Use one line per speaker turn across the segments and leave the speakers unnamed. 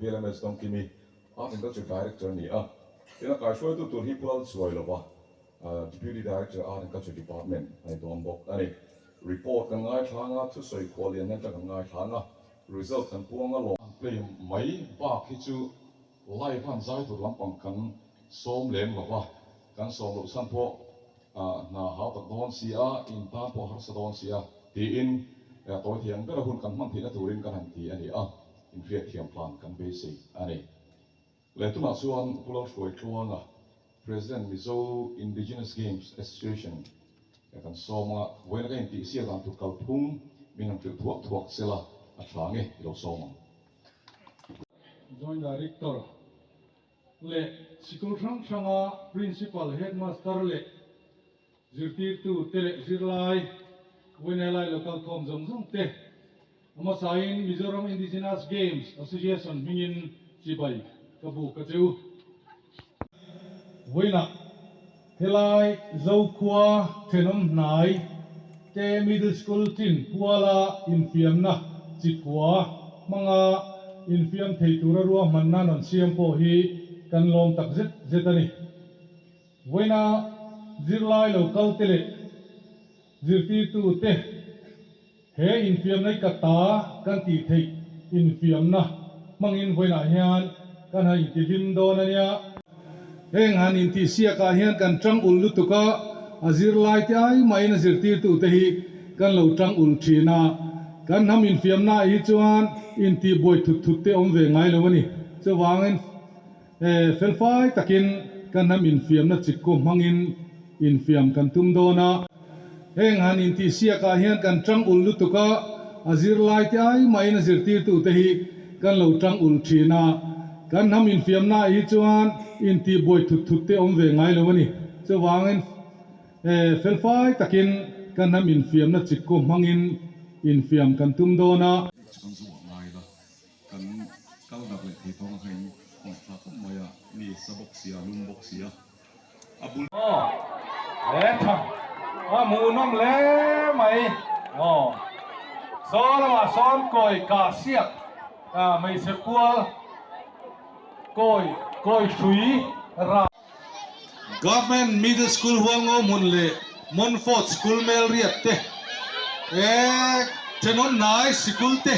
VLMS Dawngkimi, Art and Culture Director a ni a. Tin, a kaihruaitu tur hi Pu Lalchuailova, Deputy Director, Art and Culture Department a ni dawn bawk a ni. Report kan ngaithlang a, thusawi khual lian nen kan ngaithlang a, result kan puang a lawm. An play mai bak hi chu live a an zai tur lampang kan sawm lem lo va, kan sawm loh chhan pawh hna hau tak dawn si a, in tan pawh harsa dawn si a, tiin tawi thei ang bera hun kan hman theihna turin kan han ti a ni a, inhriatthiam hlan kan beisei a ni. Leh tunah chuan Pu Lalhruaitluanga, President Mizo Indigenous Games Association kan sawm a, vawiin ka intihsiak dan tur kalphung min han hrilh thuak thuak sela a tha nge i lo sawm ang.
Joint Director leh sikul hrang hranga Principal, Headmaster leh zirtirtu te leh zirlai Winelai local khawm zawng zawng te a hmasain Mizoram Indigenous Games Association hmingin chibai ka buk a che u. Vawiinah helai Zokhua thenawm hnai te Middle School chin puala infiamna chikua hmanga infiam thei tura ruahmanna an rawn siam pawh hi kan lawm tak zet zet a ni. Vawiina zirlai lo kal te leh zirtirtu te he infiamna i ka ta kan tih theih infiamna hmangin vawiinah hian kan han intihlim dawn a nia. Heng han intihsiakah hian kan tang ulh lutuk a, a zirlai te ai mahin a zirtirtu te hi kan lo tang ulh thin a. Kan hnam infiamnaah hi chuan intihbuai thut thut te awm ve ngai lo a ni. Chuvangin. Felfai takin kan hnam infiamna chikkaw hmangin infiam kan tum dawn a. Heng han intihsiakah hian kan tang ulh lutuk a, a zirlai te ai mahin a zirtirtu te hi kan lo tang ulh thin a. Kan hnam infiamnaah hi chuan intihbuai thut thut te awm ve ngai lo a ni. Chuvangin felfai takin kan hnam infiamna chikkaw hmangin infiam kan tum dawn a.
Kan kal darh leh thei tawng a kha in khawngaih thlak khawp mai a, mi sa bawk sia, lum bawk sia, a bul.
Aw le tha a hmuhnawm hle mai aw saw lamah sawn kawi kah siak a hmeichhe kual kawi kawi hrui rah.
Government Middle School Hualngo hmun leh Montfort School Melriat te eh thenawm hnai sikul te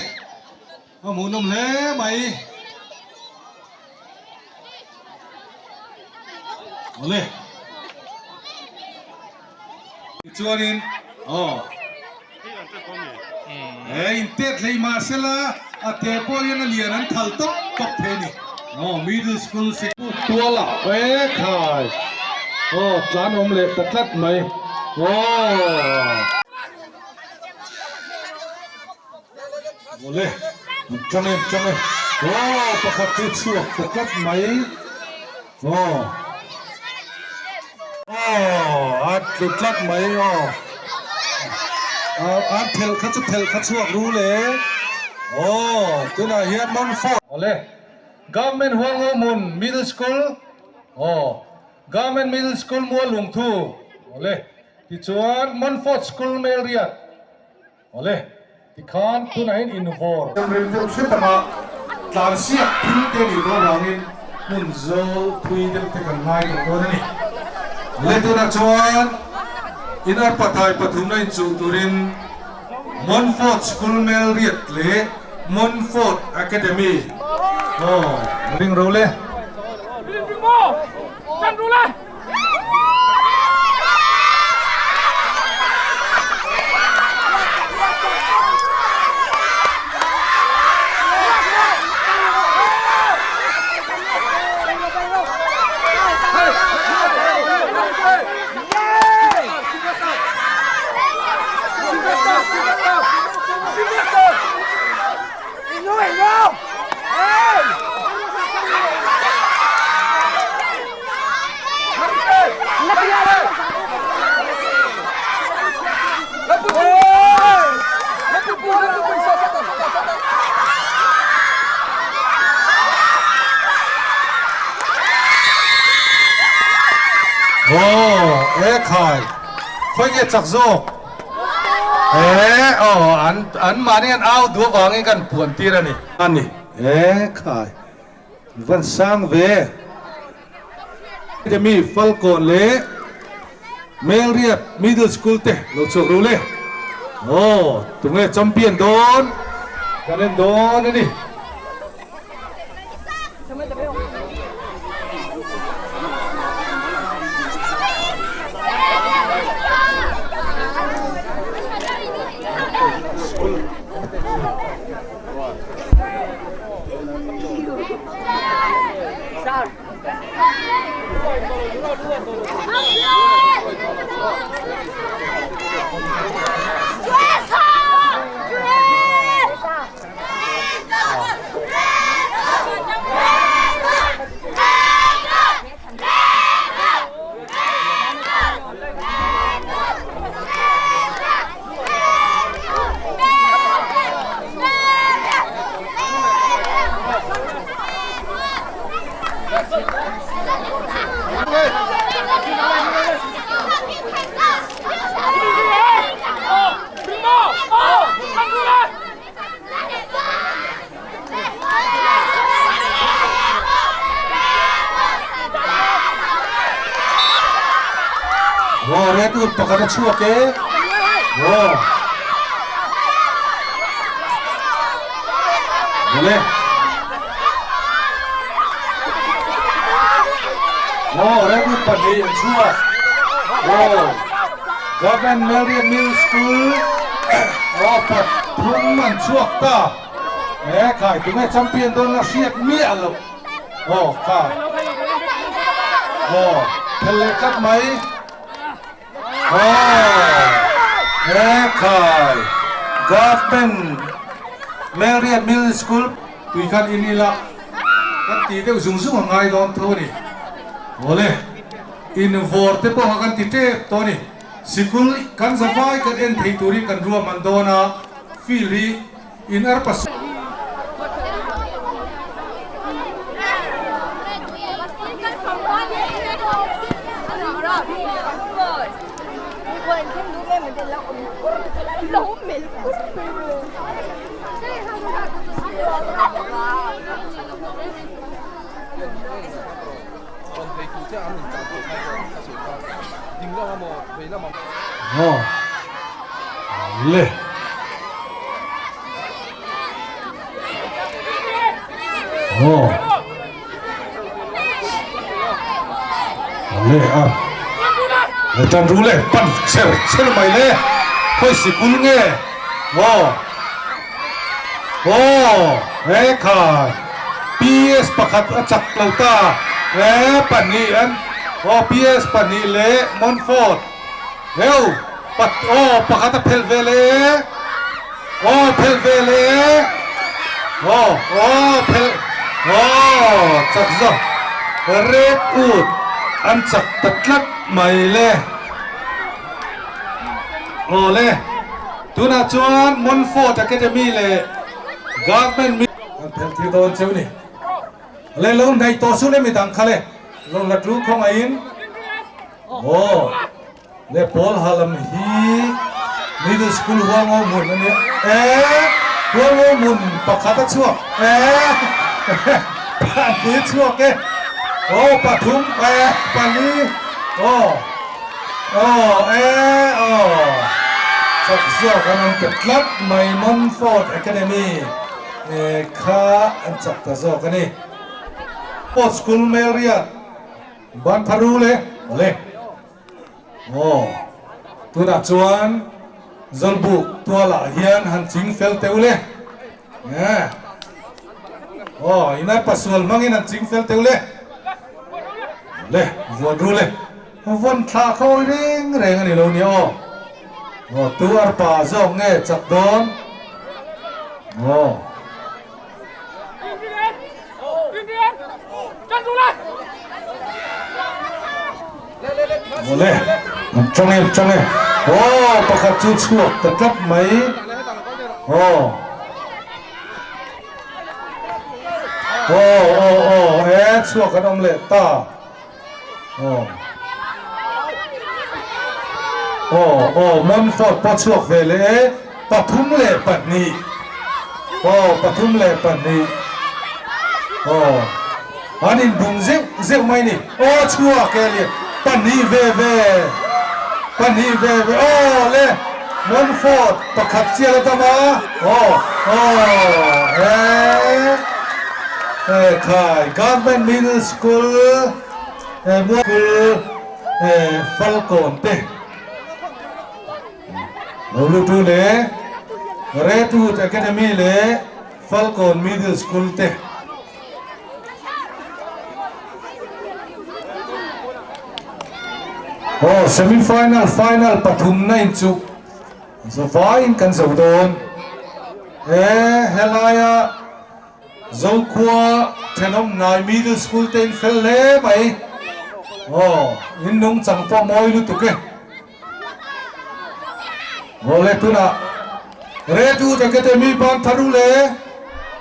a hmuhnawm hle mai. Awle. Tichuanin aw he intet hlei mahsela a te pawh hian a lian an thal tawp tawp thei a ni. Aw middle school sikul tuala e khai aw tlan awm leh ta tlat mai aw. Awle tang e tang e aw pakhat chu chhuak ta tlat mai aw. Aw a tlu tlat mai aw an phelh kha chu phelh kha chhuak ru le aw tunah hian Montfort
Awle Government Hualngo hmun Middle School aw Government Middle School Muallungthu awle tichuan Montfort School Melriat Awle, tikhan tunah hian invawr.
Rem deuh hret anga tlan siak thil te nih tawh avangin hmun zawl thui deuh te kan ngai tawh dawn a ni. Le tunah chuan in arpa thai pathumna inchuh turin Montfort School Melriat leh Montfort Academy aw ring ro le. Aw e khai khawi nge chak zawk e aw an an mahni an au duh avangin kan puan tir a ni. E khai van sang ve. Academy Falkawn leh Melriat Middle School te lo chhuak ru le. Aw tunge champion dawn kan en dawn a ni. Aw Redwood pakhat a chhuak e aw Mawle Aw Redwood pahnih an chhuak aw Government Marriott Middle School aw pathum an chhuak ta e khai tunge champion dawn la hriat miah loh aw kha aw phel leh tlat mai aw e khai Government Marriott Middle School tui khan in ila kan tih deuh zung zung a ngai dawn tho a ni awle. Invawr te pawh kha kan ti tep tawh a ni. Sikul kan zavai kan en thei turin kan ruahman dawn a, field hi in arpa. Aw le. Aw le a. Le tan ru le pan cher cher mai le. Khoi sikul nge. Aw. Aw he kha. PS pakhat a chak lo ta e pahnih an aw PS pahnih leh Montfort heu pat aw pakhat a phelh ve leh aw phelh ve leh aw aw phelh aw chak zawk Red Wood an chak ta tlat mai le aw le tunah chuan Montfort Academy leh Government Kan phelh tir dawn cheu ni. Le lo hnaih tawh suh le midang kha le lo la tul khawngaihin aw le pawl ha lam hi middle school huango hmun a nia e huango hmun pakhat a chhuak e pahnih chhuak e aw pathum e pali aw aw e aw chak zawk an awm ta tlat mai Montfort Academy. Kha an chak ta zawk a ni. Sports School Melriat Banpharu le awle. Aw tunah chuan Zawlbuk tualah hian han ching fel teuh le. Aw inai pasual hmangin han ching fel teuh le. Le vuan ru le. Vawn thla khawi reng reng a ni lo nia aw. Aw tu arpa zawk nge chak dawn? Aw. Awle, an tang e, tang e. Aw, pakhat chu chhuak ta tlat mai. Aw. Aw, aw, aw, e chhuak an awm leh ta. Aw aw aw Montfort pawh chhuak ve leh e 3 leh 2 aw 3 leh 2. Aw an inbum zeuh zeuh mai ni. Aw chhuak e lian pahnih ve ve pahnih ve ve aw le Montfort pakhat chiah la dam a aw aw e e khai Government Middle School e Mualkul e Falkawn te lo lut u le Redwood Academy leh Falkawn Middle School te. Aw semi final final pathumna in chu zavaiin kan zo dawn e helaia Zokhua thenawm hnai middle school te in fel hle mai aw in nungchang pawh mawi lutuk e. Awle tunah Redwood Academy ban thar u le.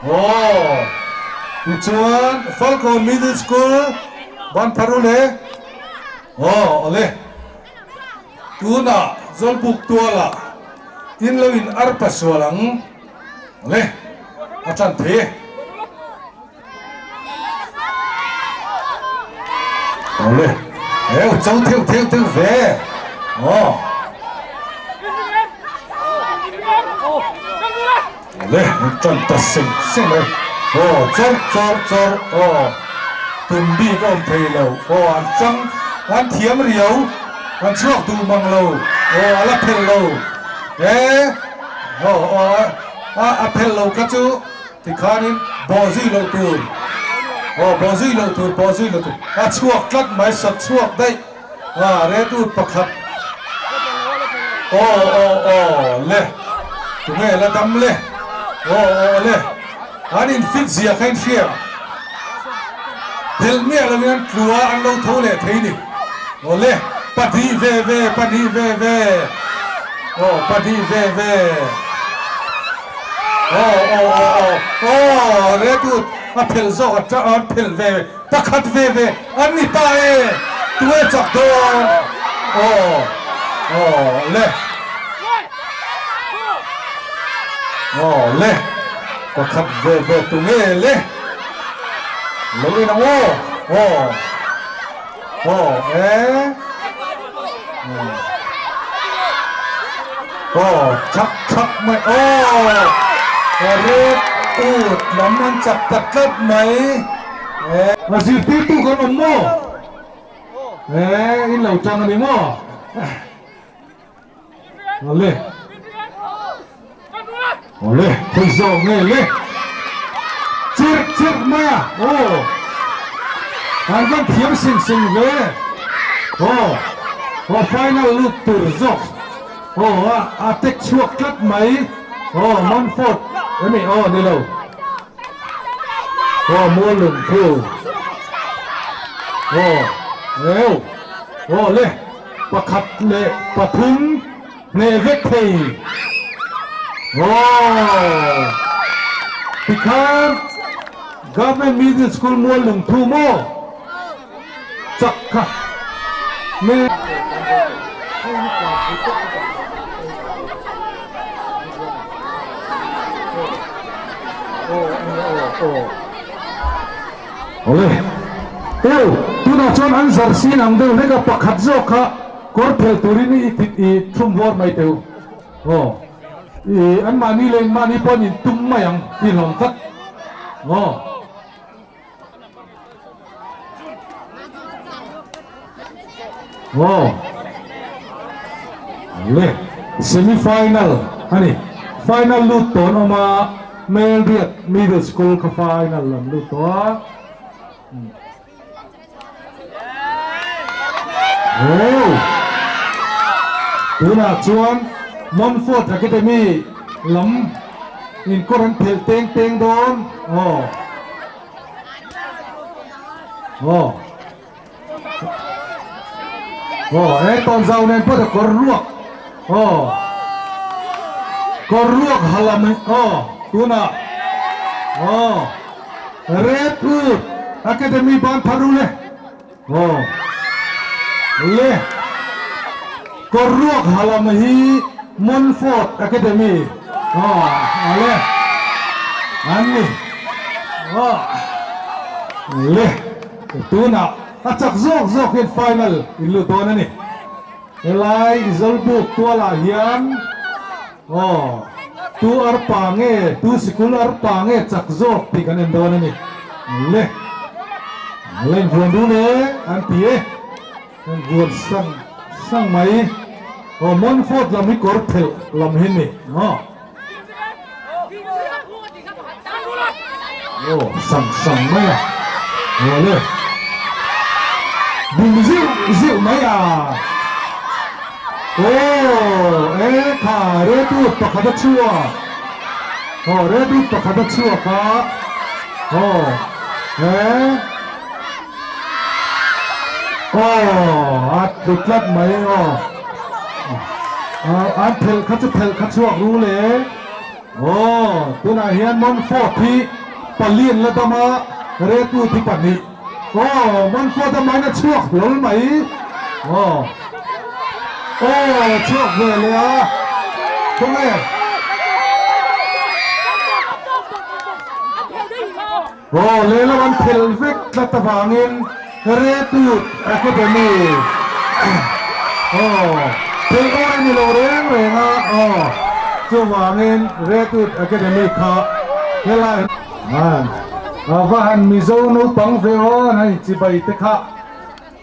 Aw tichuan Falkawn Middle School ban thar u le. Aw awle tunah Zawlbuk tualah in lo in arpa sual ang. Awle a tan thei e. Awle heu cho theuh theuh theuh ve aw Awle an tan ta seng seng mai aw chawr chawr chawr aw tum bik a awm thei lo aw an chang an thiam riau an chhuak duh mang lo aw a la phelh lo e aw aw a a phelh lo kha chu. Tikhanin bawh zui loh tur, aw bawh zui loh tur, bawh zui loh tur, a chhuak tlat mai, sat chhuak daih a, Redwood pakhat, aw aw aw le, tunge la dam le, aw aw le, an in fit zia kha in hria, phelh miah lovin an tlu a, an lo tho leh thei ni, aw le, pahnih ve ve, pahnih ve ve, aw pahnih ve ve. Aw aw aw aw aw Redwood a phelh zawk a tah an phelh ve pakhat ve ve an ni ta e tunge chak dawn aw aw le aw le pakhat ve ve tunge le lo en ang aw aw aw e. Aw chak chak mai aw red ut lam an chak ta tlat mai e. A zirtirtu kan awm maw? E in lo tang a ni maw? Awle awle khawi zawk nge le chirh chirh mai a aw an van thiam sing sing ve aw aw final lut tur zawk aw a a tek chhuak tlat mai aw Montfort emi aw ni lo aw Muallung thu aw eu aw le. Pakhat leh pathum hneh vek thei. Aw! Tikhan Government Middle School mual lungthu maw? Chak kha me. Awle. Aw, tunah chuan an zar sin ang deuh hlek a, pakhat zawk kha kawr phelh turin i tit i thlum vawr mai teu. Aw, i anmahni leh inmahni pawh an intum mai ang tih hlawm tlat. Aw. Aw. Le, semi final a ni. Final lut tawh an awm a. Hmelriat Middle School kha final an lut tawh a. Oh! Tunah chuan Montfort Academy lam inkawr an phelh teng teng dawn. Aw. Aw. Aw he tawnzau nen pawh ta kawr ruak aw kawr ruak ha lam aw tunah aw Redwood Academy ban phar u le aw le kawr ruak ha lam hi Montfort Academy aw a le an ni aw. Le tunah a chak zawk zawk hian final in lut dawn a ni. Helai Zawlbuk tualah hian aw tu arpa nge tu sikul arpa nge chak zawk tih kan en dawn a ni. Le la invuan dun e an ti e. Kan vuan sang sang mai. Aw Montfort lam hi kawr phelh lam hi ni maw? Aw sang sang mai a. Aw le. Bum zeuh zeuh mai a. Aw e kha Redwood pakhat a chhuak. Aw Redwood pakhat a chhuak a. Aw e. Aw a tlu tlat mai aw an phelh kha chu phelh kha chhuak rul e aw tunah hian Montfort hi pali an la dam a Redwood hi pahnih aw Montfort a main a chhuak hlawl mai aw aw chhuak ve leh a khawnge. Aw, lehlam an phelh vek tlat avangin Redwood Academy aw phelh awr a ni lo reng reng a, aw chuvangin Redwood Academy kha helai hian a va han Mizo naupang ve aw an han inchibai te kha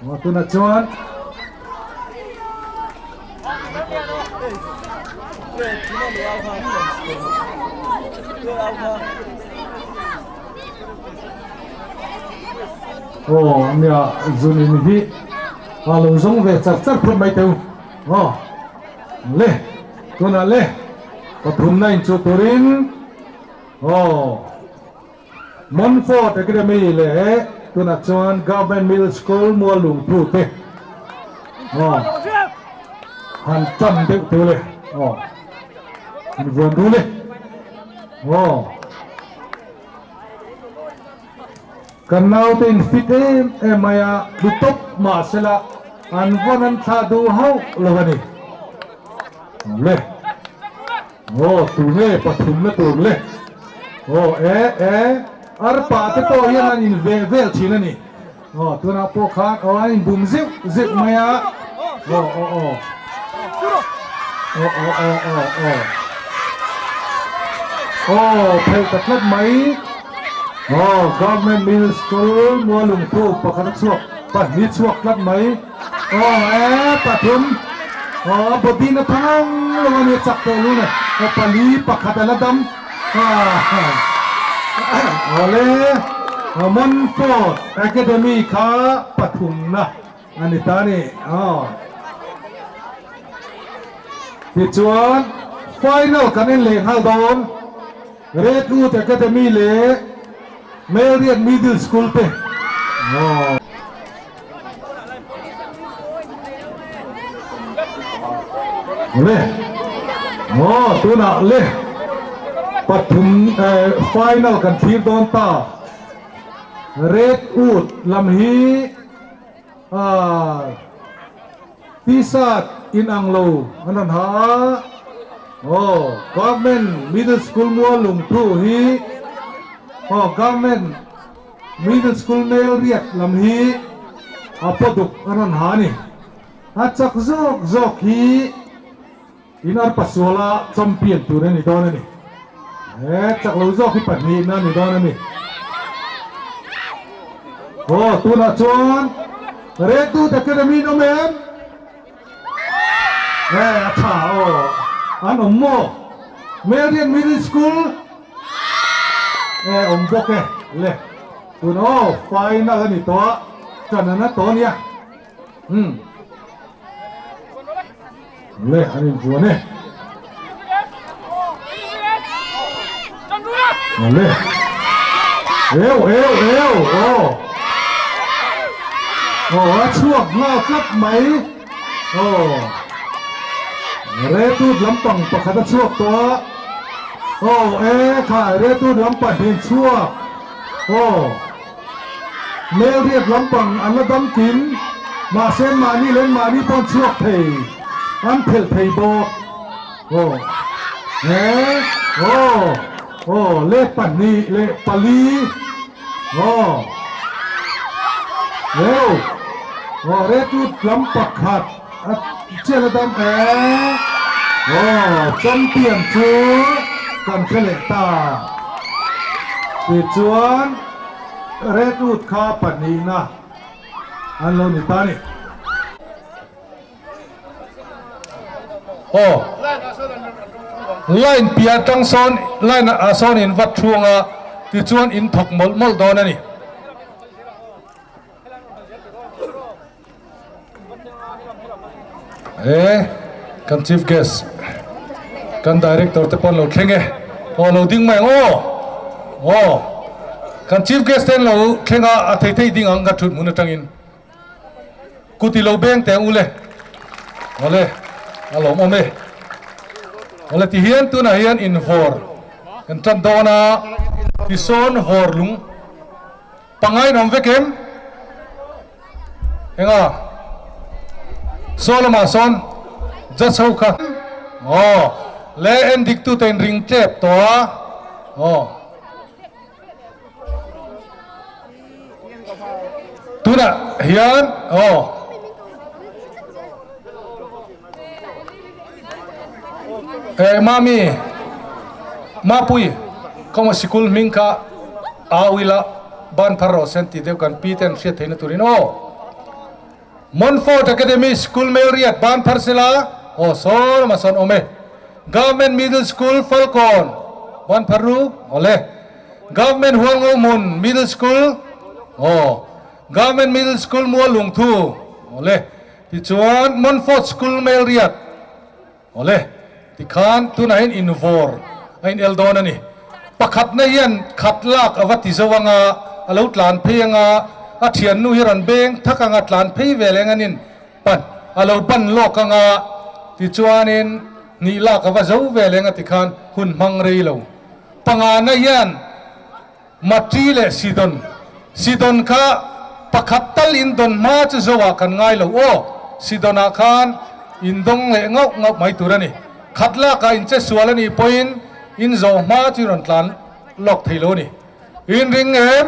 aw tunah chuan. Aw nia zun in hi a lo zawng ve char char phawt mai teu aw le tunah le pathumna inchuh turin aw. Montfort Academy leh tunah chuan Government Middle School Muallungphu te aw han tan deuh tur le aw han vuan ru le aw kan naute in fit em em mai a tlu tawp mahsela an vawn an thlah duh hauh lo a ni le. Aw tunge pathumna tur le. Aw e e arpa te pawh hian an in veh vel thin a ni. Aw tunah pawh khan aw an in bum zeuh zeuh mai a. Aw aw aw. Aw aw aw aw aw. Aw phelh ta tlat mai. Aw Government Middle School Mualungphu pakhat a chhuak pahnih chhuak tlat mai. Aw e pathum aw a body na thang lo a nia chak teh lun e aw pali pakhat a la dam awle Montfort Academy kha pathum na a ni ta a ni aw tichuan final kan en leh nghal dawn Redwood Academy leh Melriat Middle School te aw. Le aw tunah le pathum eh final kan thlir dawn ta red wood lam hi ah t-shirt inang lo an rawn ha a aw government middle school mual lungthu hi aw government. Middle School Mel riat lam hi a paw duk a rawn ha a ni. A chak zawk zawk hi in arpa suala champion tur a ni dawn a ni. He chak lo zawk hi pahnihna a ni dawn a ni. Aw tunah chuan Redwood Academy in awm em? He a tha aw an awm maw? Marian Middle School E awm bawk e le tun aw final a ni tawh a tan an a tawh a nia umm le an invuan e le eu eu eu aw aw a chhuak nghal tlat mai aw Redwood lampang pakhat a chhuak tawh a. Aw e khai Redwood lampang hi chhuak aw Melriat lampang an la dam kim mahse mahni leh mahni pawh an chhuak thei an phelh thei bawk aw e aw aw let pahnih leh pali aw. Heu aw Redwood lam pakhat a chian a dam e aw champion chu kan hre leh ta tichuan Redwood kha pahnihna an lo ni ta a ni.
Aw line piah atang sawn line ah sawn in va thung a tichuan in thawk mawlh mawlh dawn a ni. E kan chief guest kan director te pawh an lo thleng e aw lo ding mai ang aw aw kan chief guest te an lo thleng a a thei thei ding ang ka thut hmun atangin. Kut i lo beng teh ule. Awle, a lawm awm e. Awle ti hian tunah hian in vawr kan tan dawn a, tisawn vawr lung pangai in awm vek em? Enga? Saw lamah sawn judge ho kha. Aw, le en dik tute in ring tep tawh a. Aw. Tunah hian aw eh mami mapui kawng a sikul hming kha au ila ban phar rawh se an tih deuh kan pi te an hriat theihna turin aw Montfort Academy School Melriat ban phar sela aw saw lamah sawn awm e Government Middle School Falkawn ban phar ru awle Government Hualngo Hmun Middle School aw Government Middle School Muallungthu awle tichuan Montfort School Melriat Awle, tikhan tunah hian invawr a in el dawn a ni. Pakhatna hian khat lak a va ti zo anga, a lo tlan phei anga, a thiannu hi rawn beng thak anga tlan phei ve leng anin pan a lo ban lawk anga, tichuanin hnih lak a va zo ve leng a tikhan hun hmang rei lo. Pangana hian Matri leh Sidon, Sidon kha pakhat tal in dawn hma chu zoah kan ngai lo aw, Sidon ah khan in dawng leh ngauh ngauh mai tur a ni. Khat lakah in che sual a nih pawhin in zawh hma chu in rawn tlan lawk thei lo a ni. In ring em?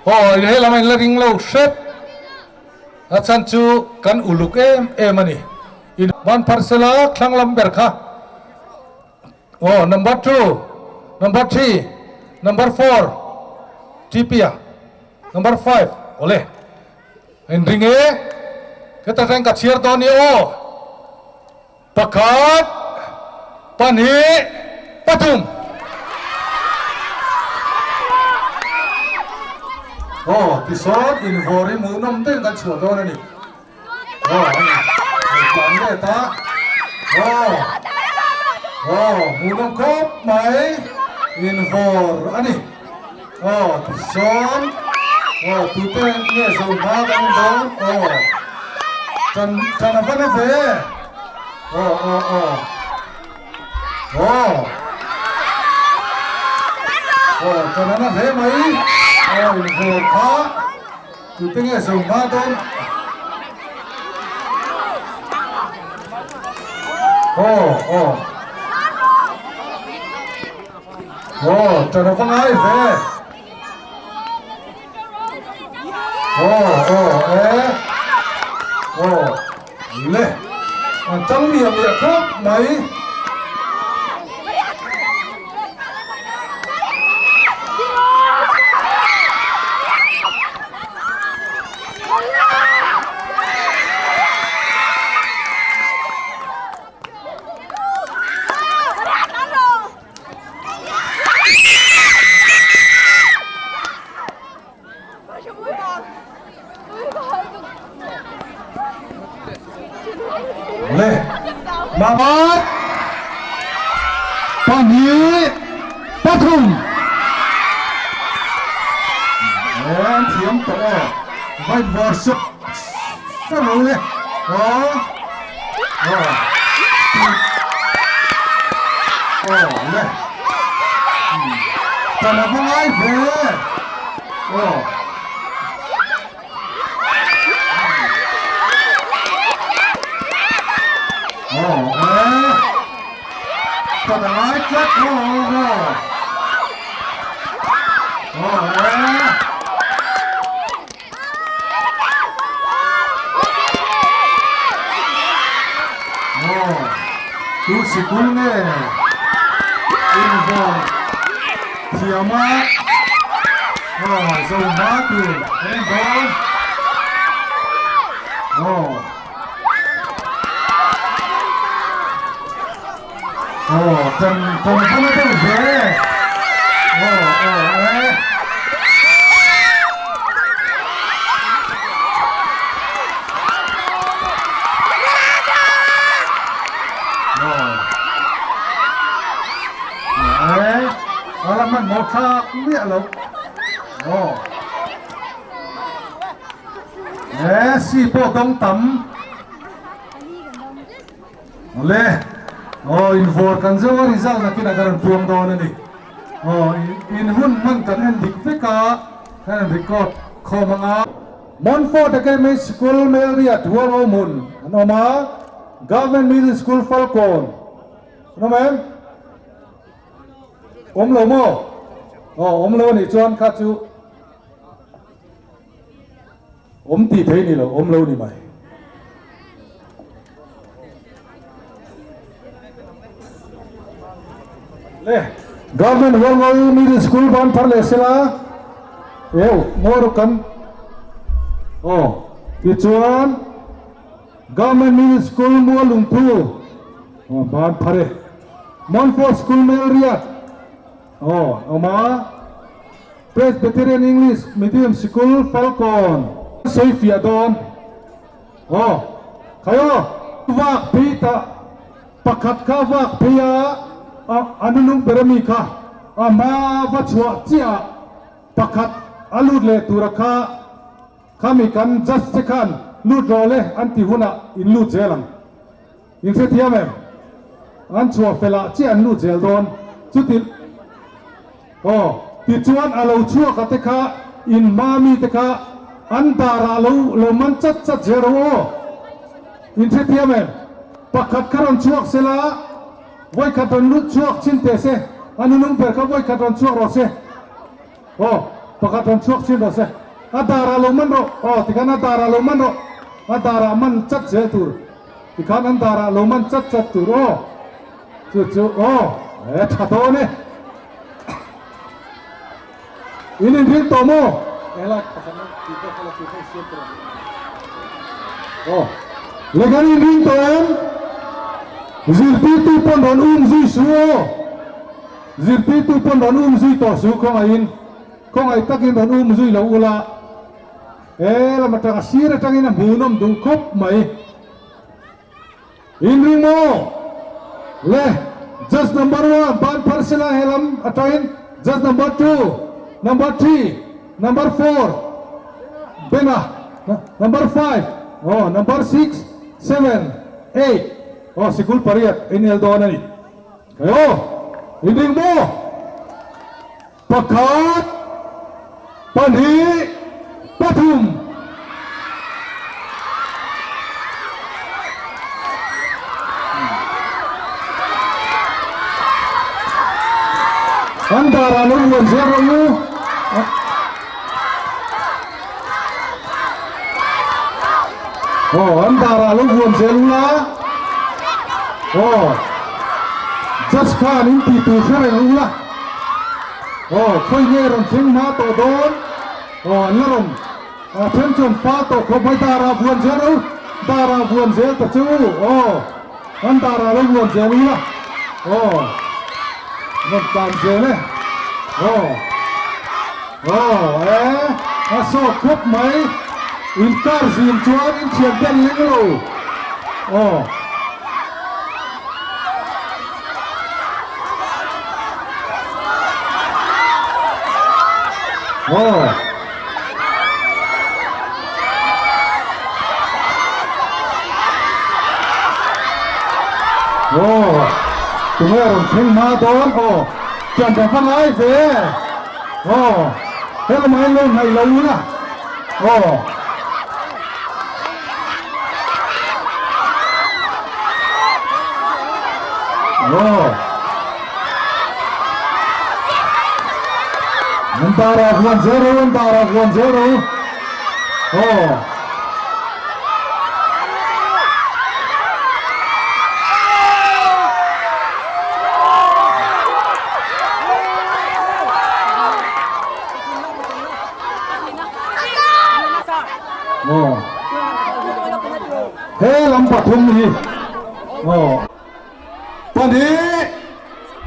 Aw, he lamah in la ring lo hrep. A chhan chu kan uluk em em a ni. In ban parcel-a thlang lam ber kha aw number two, number three, number four, TP-a number five awle in ring e heta tang ka chhiar dawn nia aw pakhat pahnih pathum. Aw tisawn invawr hi hmuhnawm deuhin kan chhuah dawn a ni. Aw a ni tlan let a aw aw hmuhnawm khawp mai invawr a ni. Aw tisawn aw tute nge zo hma kan en dawn aw tan tan a va na ve aw aw aw aw aw tan a na hle mai aw invawr kha tute nge zo hma dawn aw aw. Aw, ṭan a va ngai ve. Aw, aw, e. Aw, le. An ṭang miah miah khawp mai. Le Mamat pahnih pathum an thiam tawh aw vai var sawk sawk lo le aw aw aw le tan a va ngai ve aw aw e.
that a ngai tlat aw aw aw aw e. Aw tu sikul nge invawn thiam a aw zo hma tur kan en dawn aw. Aw kan kan hmang deuh ve aw aw e. Aw e a la hmanhmawh thlak miah lo aw. He si pawh dawng tam. Awle, aw invawr kan zo a result nakin a ka rawn puang dawn a ni. Aw in hun hman kan en dik vek a, kan rawn record khawm ang a. Montfort Academy School Melriat Hualngo hmun an awm a, Government Middle School Falkawn an awm em? Awm lo maw? Aw awm lo a nih chuan kha chu. Awm tih thei ni lo, awm lo ni mai. Le, Government Hualngo Middle School ban thar leh sela, eu, ngaw kan, aw, tichuan Government Middle School Mualungthu, aw, ban thar e. Montfort School Melriat, aw, awm a. Presbyterian English Medium Sikul Falkawn. Sawi fiah dawn. Aw, khai aw. Vak phei ta pakhat kha vak phei a, a nunung ber ami kha a hma va chhuah chiah ah pakhat a lut leh tura kha khami kan judge te khan lut rawh le an ti hunah in lut zel ang. In hrethiam em? An chhuah fel ah chiah an lut zel dawn. Chuti aw, tichuan a lo chhuak a te kha in hma mi te kha an dar ah lo lo man chat chat zel rawh aw. In hrethiam em? Pakhat kha rawn chhuak sela, vawikhat rawn lut chhuak chin teh se, a nunung ber kha vawikhat rawn chhuak rawh se. Aw, pakhat rawn chhuak chin rawh se. A dar ah lo man rawh. Aw, tikhan a dar ah lo man rawh. A dar ah man chat zel tur. Tikhan an dar ah lo man chat chat tur aw. Chu chu aw, e tha dawn e. In inring tawh maw? Helai pakhat na tih pawh kha la tih pawh siam tur a ni. Aw, leh kan inring tawh em? Zirtirtu pawn rawn um zui su aw. Zirtirtu pawn rawn um zui tawh su khawngaihin, khawngaih takin rawn um zui lo ula, he lam atanga sir atangin a hmuhnawm duh khawp mai. Inring maw? Le, judge number one ban phar sela he lam atangin judge number two, number three, number four, Bena, number five, aw number six, seven, eight, aw sikul pariat inel dawn a ni. Aw, i ding maw? Pakhat, pahnih, pathum. An darah lo uan zel rawh u. Aw, an darah lo vuan zel ula. Aw, judge khan in tih tur hre reng ula. Aw, khawi nge rawn thleng hma tawh dawn? Aw, an la rawn a then chuan fa tawh khawp mai darah vuan zel u. Darah vuan zel ta chu. Aw, an darah lo vuan zel ula. Aw, rawn tlan zel e. Aw. Aw e, a sawt khawp mai. In car zin chuan in thian te an leng lo. Aw. Aw. Aw. Tunge rawn thleng hma dawn? Aw. Thian ta va ngai ve. Aw, helamah hian lo hnaih lo ula. Aw. Aw. An darah vuan zel ro, an darah vuan zel ro. Aw. Aw. He lam pathum hi. Aw. Pahnih,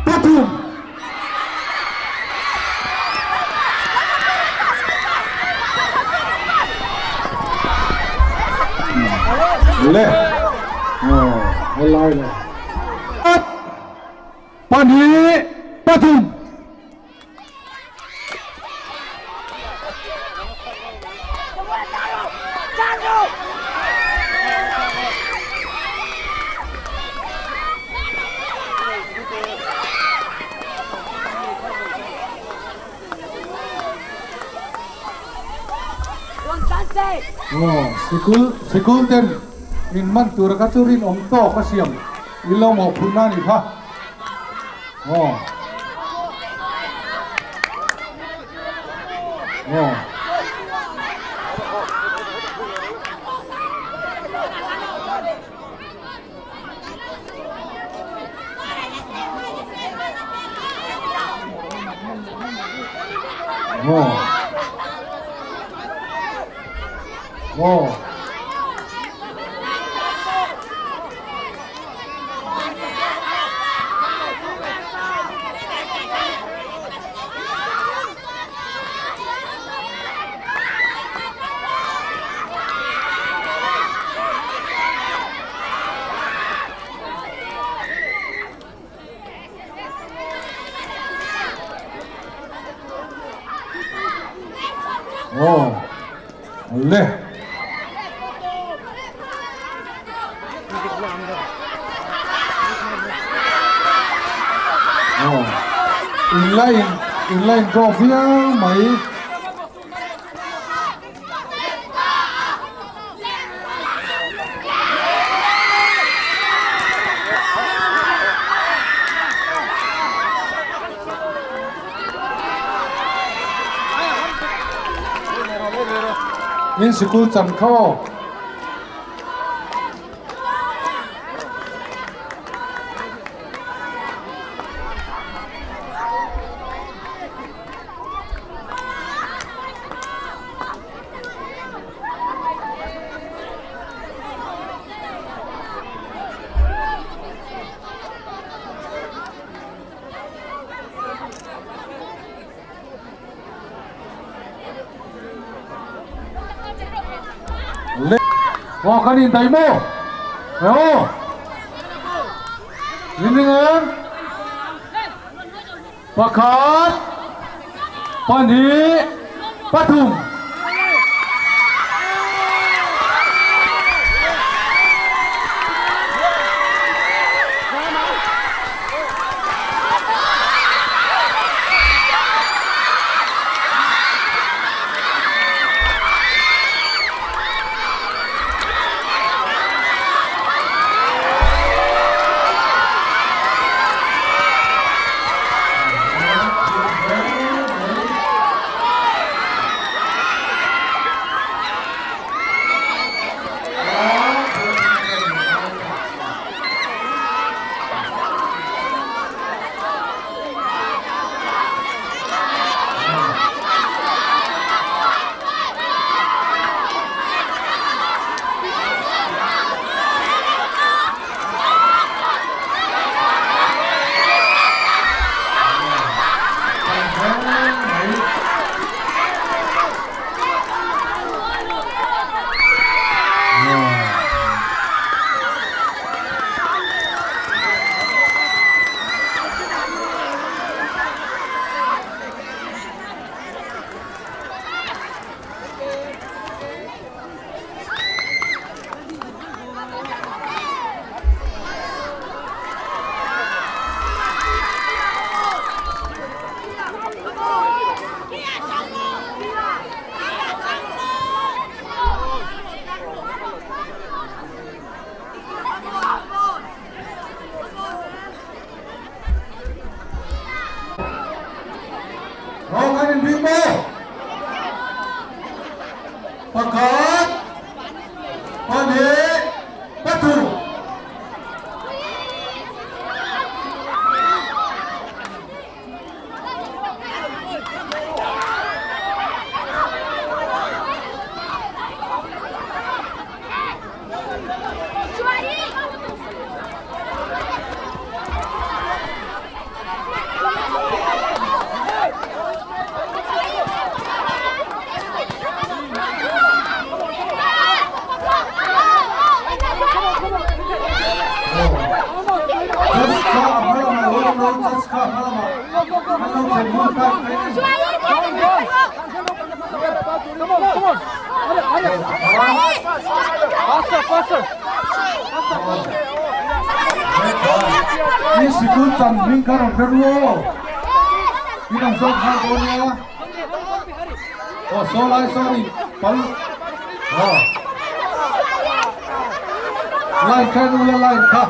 pathum. Le. Aw, helai le. Pahnih, pathum. Sikul sikul ten in man tura kha chu rinawm tawk a siam in lo mawhphurhna a nih kha. Aw. Aw. Aw. Aw. Aw le. Aw in la in in la in draw viau mai. In sikul chan kha aw. Le aw kan in daih maw aw in ring em pakhat pahnih pathum. Pakhat, pahnih, pathum. I sikul chan hming kha rawn hre ru aw. I rawn zawk nghal dawn nia. Aw saw lai sawn in pal aw. Line kha en ula line kha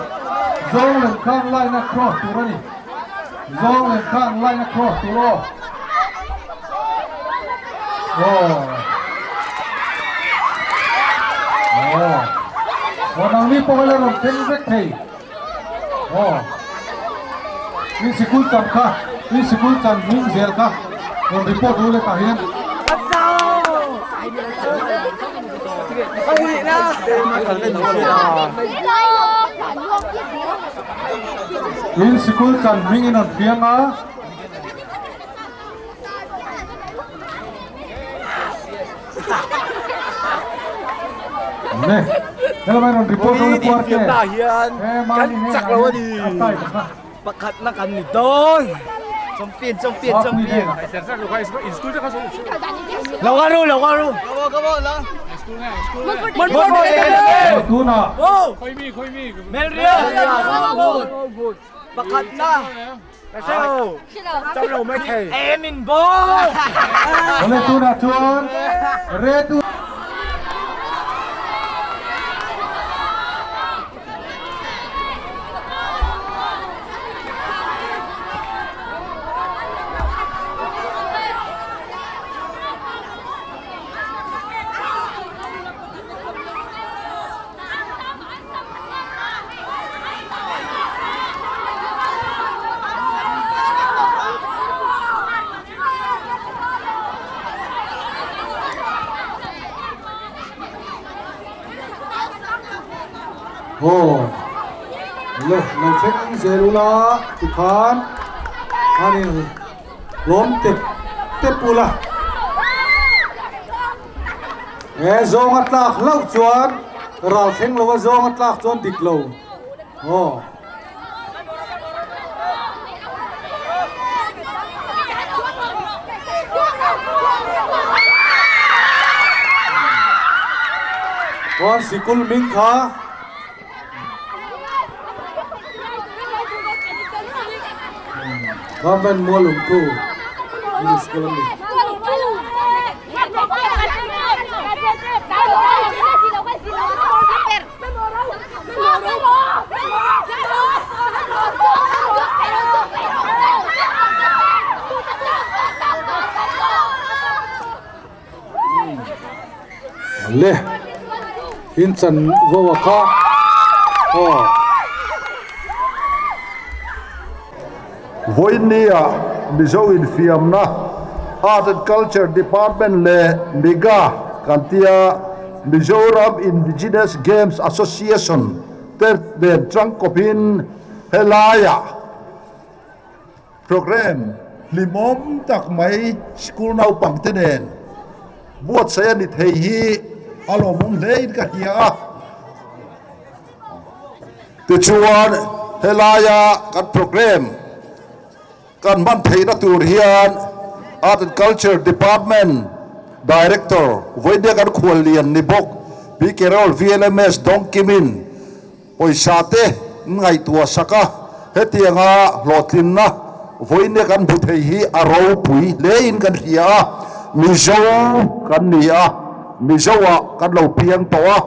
zawng lem khan line a cross tur a ni. Zawng lem khan line a cross tur aw. Aw. Aw. Aw nangni pawh hi la rawn thleng vek thei. Aw. I sikul chan kha, i sikul chan hming zel kha rawn report u le tah hian. In sikul chan hming in rawn piang a. Ne, helai rawn report u le puar te.
Kan chak lo a ni. Pakhatna kan ni dawn. Champion champion champion. Lo ka ru lo ka ru.
Tuna.
Melria. Pakhatna. Em in ball.
Ole tuna chuan Retu. Aw le lo thleng zel ula tikhan an in lawm tep tep ula he zawnga tlak hlauh chuan ral thleng lova zawnga tlak chuan dik lo aw. Chuan sikul hming kha Government Mualungthu Middle School a ni. Le in chan vo a kha aw.
Vawinia Mizo infiamna Art and Culture Department leh MIGA kan tia Mizoram Indigenous Games Association te nen tangkawpin helaiah Programme hlimawm tak mai school naupangte nen buatsaih a ni thei hi a lawmawm hlein ka hria a. Tichuan helaia kan programme kan hman theihna tur hian Art and Culture Department Director vawinia kan khuallian ni bawk Pi Carol VLMS Dawngkimin Pawisa te ngaihtuah sak a, hetianga hlawhtlinna vawinia kan hmu thei hi a ropui hlein kan hria a, Mizo kan ni a, Mizoah kan lo piang tawh a,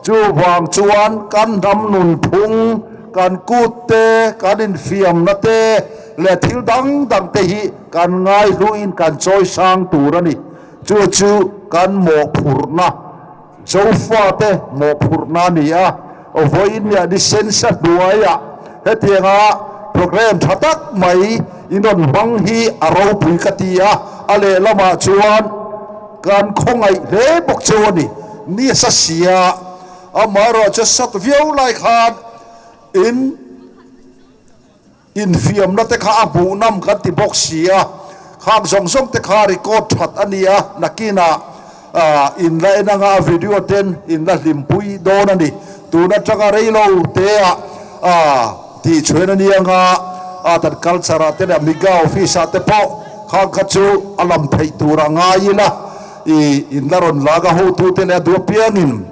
chuvang chuan kan hnam nunphung, kan kut te, kan infiamna te leh thil dang dang te hi kan ngaihluin kan chawisang tur a ni. Chu chu kan mawhphurhna, Zofate mawhphurhna a ni a. Vawiin leh ni sensa hnuaiah hetianga programme tha tak mai in rawn hmang hi a ropui ka ti a, a lehlamah chuan kan khawngaih hle bawk cheu a ni. Nisa sia amaherawhchu sat viau lai khan in. Infiamna te kha a hmuhnawm kan ti bawk si a, khang zawng zawng te kha record that a ni a, nakinah in la en anga a video ten in la hlimpui dawn a ni. Tun atanga reilo te ah tih chhuan a ni anga Art and Culture ah te leh Miga office ah te pawh khang kha chu a lam theih tur a ngai ila, in la rawn lak a hotute leh a duh apiangin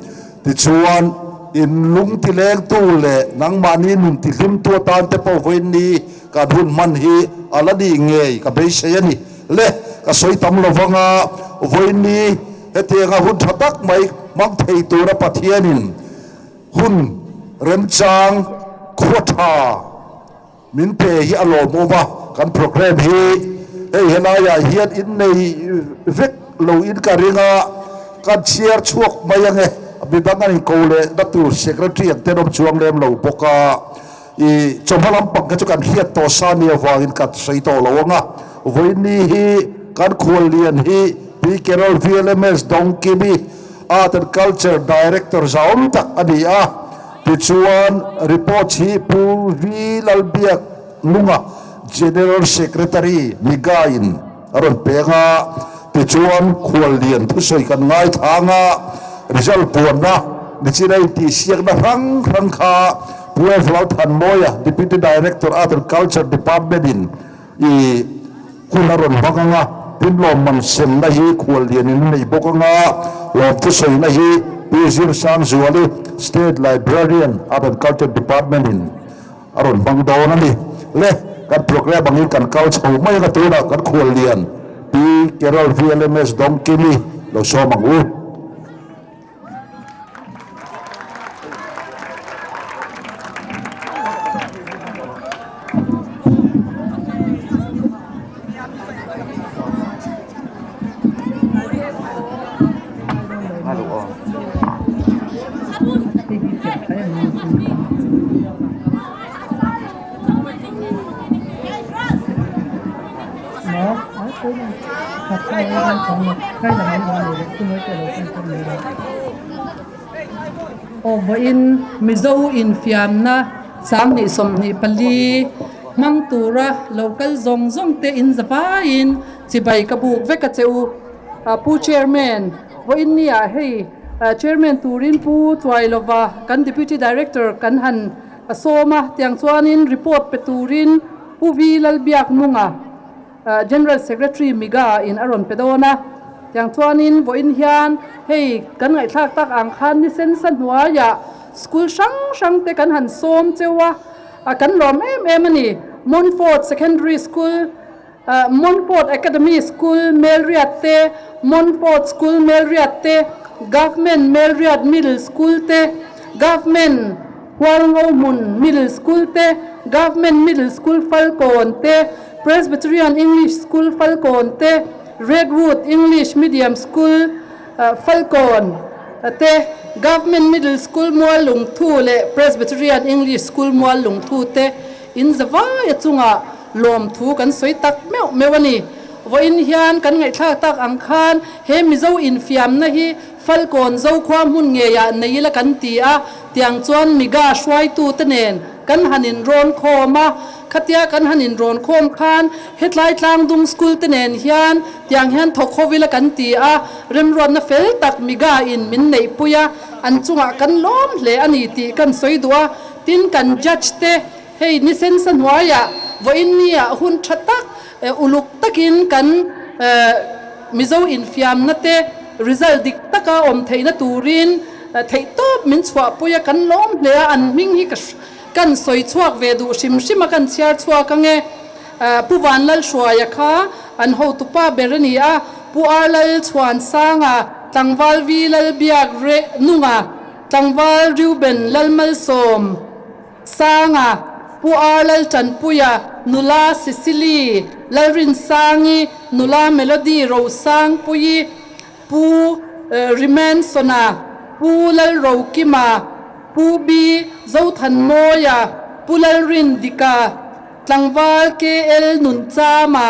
Tichuan, in lung tilengtu leh nangmahni nun tihlimtu atan te pawh vawiin ni kan hun hman hi a la nih ngei ka beisei a ni. Le, ka sawi tam lo vang a, vawiin ni hetianga hun tha tak mai hmang thei tura Pathianin hun remchang khua tha Min pe hi a lawmawm a, kan programme hi hei helaiah hian innei vek lo in ka ring a, kan chhiar chhuak mai ange, midang an inko leh na tur secretary an tenawm chuang lem lo bawk a, i chawhma lampang kha chu kan hriat tawh sa nia vangin kan sawi tawh lo ang a, vawiinni hi kan khuallian hi Pi Carol VLMS Dawngkimi Art and Culture Director zahawm tak a ni a. Tichuan, report hi Pu V. Lalbiak Lunga, General Secretary, Miga-in a rawn peng a. Tichuan, khuallian thusawi kan ngaithlang a, result puanna nichin a intihsiakna hrang hrang kha Pu F. Lalthanmawia, Deputy Director, Art and Culture Department-in i hun a rawn hmang ang a, tin lawmman semna hi khuallian in a nei bawk ang a, lawmthu sawina hi Pu Zirsangzuali, State Librarian, Art and Culture Department in a rawn hmang dawn a ni. Le, kan programme angin kan kal chho mai ang a, tunah kan khuallian Pi Carol VLMS Dawngkimi lo sawm ang u.
Aw vawiin Mizo infiamna 2024 hmang tura lo kal zawng zawng te in zavaiin chibai ka buk vek a che u. Pu Chairman, vawiin nia hei Chairman turin Pu Chuailova kan Deputy Director kan han sawm a, tiang chuanin report pe turin Pu Vi Lalbiaknunga General Secretary Miga in a rawn pe dawn a, tiang chuanin vawiin hian hei kan ngaihthlak tak ang khan ni sensa hnuaiah school hrang hrang te kan han sawm cheu a, kan lawm em em a ni. Montfort Secondary School, Montfort Academy School Melriat te, Montfort School Melriat te, Government Melriat Middle School te, Government Hualngohmun Middle School te, Government Middle School Falkawn te, Presbyterian English School Falkawn te, Redwood English Medium School Falkawn te, Government Middle School Muallungthu leh Presbyterian English School Muallungthu te in zavai a chungah lawmthu kan sawi tak meuh meuh a ni. Vawiin hian kan ngaihthlak tak ang khan he Mizo infiamna hi Falkawn Zokhua hmun ngeiah nei ila kan ti a, tiang chuan Miga hruaitute nen kan han inrawn khawm a, khatia kan han inrawn khawm khan hetlai Tlangdung School te nen hian tiang hian thawk ho ila kan ti a, remruatna fel tak Miga in min neihpui a, an chungah kan lawm hle a ni tih kan sawi duh a, tin kan judge te hei ni sensa hnuaiah vawiin niah hun tha tak uluk takin kan Mizo infiamna te result dik taka awm theihna turin theihtawp min chhuahpui a, kan lawm hle a, an hming hi ka kan sawi chhuak ve duh hrim hrim a, kan chhiar chhuak ange. Pu Vanlalhruaia kha an hotupa ber a ni a, Pu Arlal Chhuansanga, Tlangval Vi Lalbiak Nunga, Tlangval Reuben Lalmalsawm, Sanga, Pu Ar Laltanpuia, Nula Sicily, Lalrinsangi, Nula Melody Rosangpuii. Pu Rimansona, Pu Lalrokima, Pu B Zothanmawia, Pu Lalrindika, Tlangval KL Nunchama,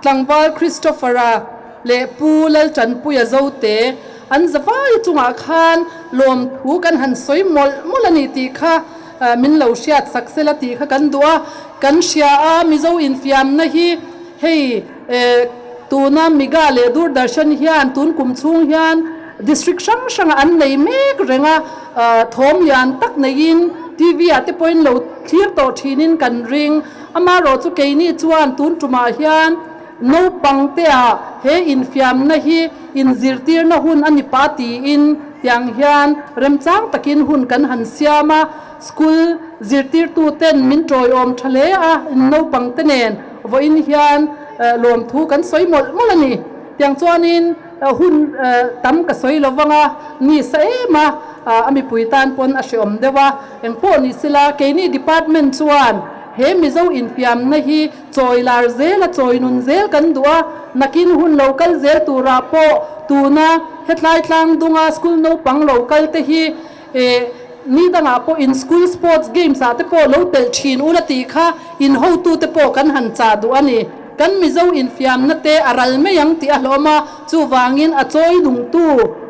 Tlangval Christopher-a leh Pu Laltanpuia Zote an zavai chungah khan lawmthu kan han sawi mawlh mawlh a ni tih kha min lo hriat sak sela tih kha kan duh a. Kan hria a, Mizo infiamna hi hei tuna Miga leh Doordarshan hian tun kum chhung hian district hrang hrangah an nei mek reng a, thawm lian tak neiin TV ah te pawhin lo thlir tawh thinin kan ring. Amaherawh chu keini chuan tun tumah hian naupang teah he infiamna hi inzirtirna hun a ni pah tiin tiang hian remchang takin hun kan han siam a, school zirtirtu ten min tawiawm tha hle a, naupang te nen vawiin hian lawmthu kan sawi mawlh mawlh a ni. Tiang chuanin hun tam ka sawi lo vang a, ni sa em a, a mipui tan pawn a hreawm deuh a. Engpawh ni sila, keini department chuan he Mizo infiamna hi chawi lar zel a, chawi nun zel kan duh a, nakin hun lo kal zel turah pawh tuna hetlai tlang dunga school naupang lo kal te hi ni dangah pawh in school sports games ah te pawh lo telh thin ula tih kha in hotute pawh kan han chah duh a ni. Kan Mizo infiamna te a ral mai ang tih a hlawm a, chuvangin a chawi lungtu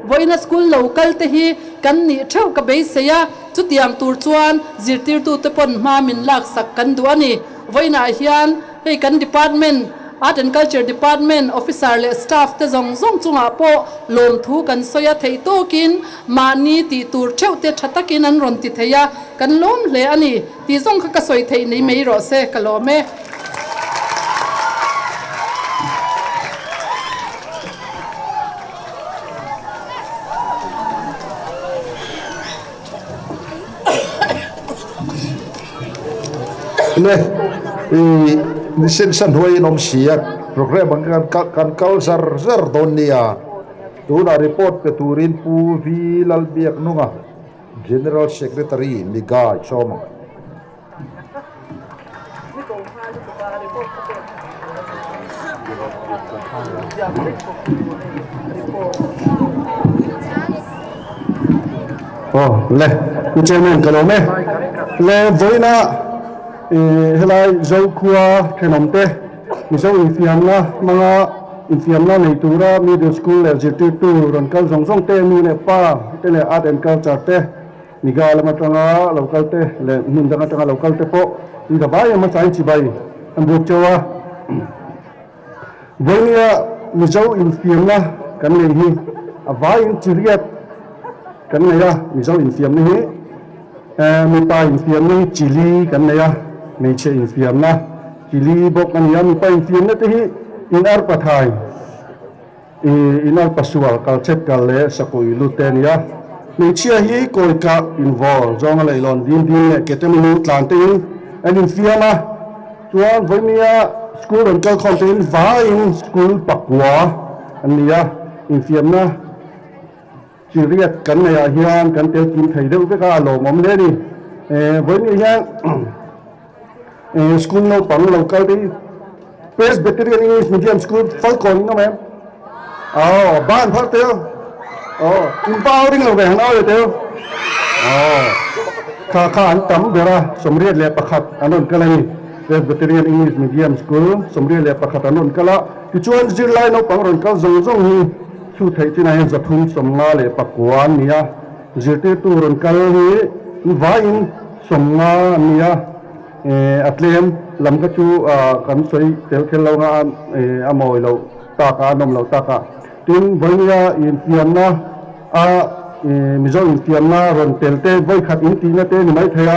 vawiina school lo kal te hi kan nih theuh ka beisei a. Chutiang tur chuan zirtirtute pawn hma min laksak kan duh a ni. Vawiinah hian hei kan department, Art and Culture Department officer leh staff te zawng zawng chungah pawh lawmthu kan sawi a, theih tawkin mahni tih tur theuh te tha takin an rawn ti thei a, kan lawm hle a ni tih zawng kha ka sawi theih nei mai rawh se, ka lawm e.
Le i ni sen sa hnuaiin awm si a programme ang khan kan kal zar zar dawn nia tunah report pe turin Pu V Lalbiaknunga General Secretary Migai sawm ang.
Aw le Pu Chairman ka lawm e. Le vawiina helai Zokhua thenawm te Mizo infiamna hmanga infiamna nei tura Middle School leh zirtirtu rawn kal zawng zawng te nu leh pa te leh Art and Culture te Miga lam atanga lo kal te leh hmun dang atanga lo kal te pawh in davai em hmasa in chibai an buk cheu a. Vawinia Mizo infiamna kan nei hi a vaiin chiriat kan nei a, Mizo infiamna hi mipa infiamna hi chili kan nei a, hmeichhe infiamna chili bawk a ni a, mipa infiamna te hi in arpathai. I inal pasual kal chet kal leh sakui lut te a ni a. Hmeichhia hi kawi kah invawl zawnga leihlawn dim dim leh ke temlu tlan te in an infiam a. Chuan vawinia school rawn kal khawm te in vaiin school pakua an ni a. Infiamna chi riat kan neih ah hian kan tel kim thei deuh vek a, a lawmawm hle a ni. Vawinia hian School naupang lo kal te hi Presbyterian English Medium School Falkawn in awm em? Aw, ban phar teu. Aw, in pa au ring lo ve han au leh teu. Aw, kha kha an tam ber a, 81 an rawn kal a ni. Presbyterian English Medium School 81 an rawn kal a, tichuan zirlai naupang rawn kal zawng zawng hi chhut theih chinah hian 359 an ni a, zirtirtu rawn kal hi vaiin 50 an ni a, a tlem lam kha chu kan sawi tel kher lo nga a mawi loh tak a, a nawm loh tak a. Tin, vawinia infiamna a Mizo infiamna rawn tel te vawikhat in tihna te ni maithei a,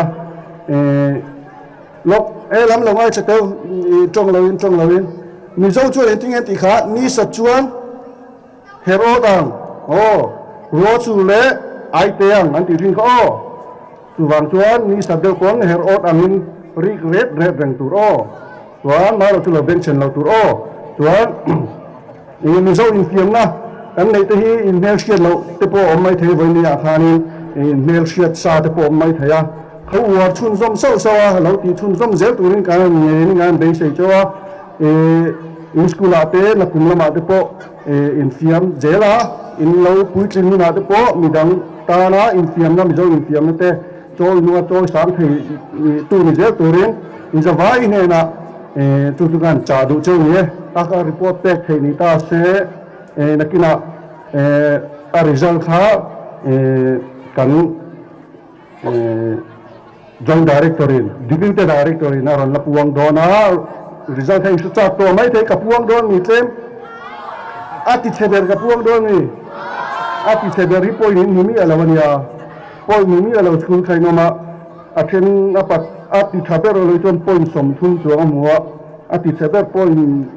lawk e lam lo ngaithla teu tawng loin tawng loin Mizo chuan engtin nge tih kha ni sat chuan Herod ang aw, ruah chu leh aite ang an tih thin kha aw. Chuvang chuan ni sat deuh pawn Herod angin rik ret ret reng tur aw. Chuan Maro chu lo bengchhen lo tur aw. Chuan eng Mizo infiamna kan neih te hi inhmelhriat loh te pawh a awm mai thei vawiin ah khanin inhmelhriat sa te pawh a awm mai thei a. Kho uar chhunzawm sauh sauh a, lo tih chhunzawm zel turin kan ngeiin kan beisei chauh a. In school ah te nakum lamah te pawh infiam zel a, in lo puitling hunah te pawh midang tana infiamna Mizo infiamna te chawi hnunga chawi sang thei tu ni zel turin inzavai hnenah chu chu khan chah duh cheu ni e. A report pek theih ni ta se nakinah a result kha kan Joint Director in Deputy Director in a rawn la puang dawn a, result kha in hre chak tawh maithei ka puang dawn mi tlem a ti chhe ber ka puang dawn mi a ti chhe ber hi point in hmu miah lo a nia, point hmu miah lo school kha in awm a, a then a pat a ti tha ber erawh chuan point 30 chuang a hmu a, a ti chhe ber point